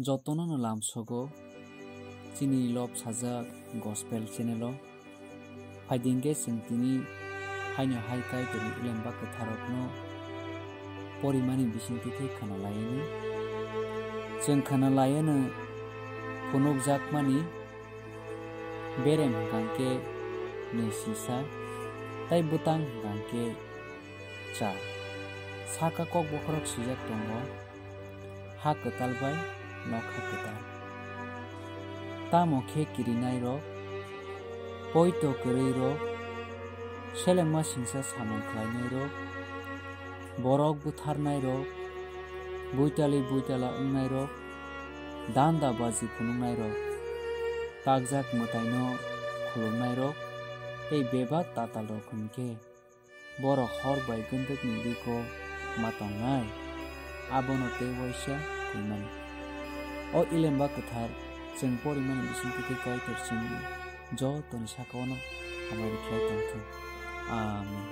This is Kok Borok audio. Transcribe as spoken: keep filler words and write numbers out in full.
Jotono no lamsogo chini lob sajak Gospel channel o. Phaidi hwnkhe chwng tini haino hai Kaitorni Elemba Kwtharrokno porimani bisingtwi khe khwna laianw. Chwng khwna laianw phunukjakmani berem hwnkhe nwi sisa, tai bwtang hwnkhe cha. Saka kok bokhorok swijak tongo, ha kwtal bai nokha kwtal. Tamo khe kirinairok, poito kwrwirok, selengma singsa samung khlainairok, borok butharnairok, buitali buitala wngnairok, danda baji phunuknairok, takjak mwtaino khulumnairok tei bebak tatalrok hwnkhe borok hor bai gwndwkni biko ma tongnai, abono tei waisa thwimani. O Elemba Kwthar chwng porimani bisingtwi khe Kaitor chwng jotoni saka-ono hamari khlai tongthung. Amen.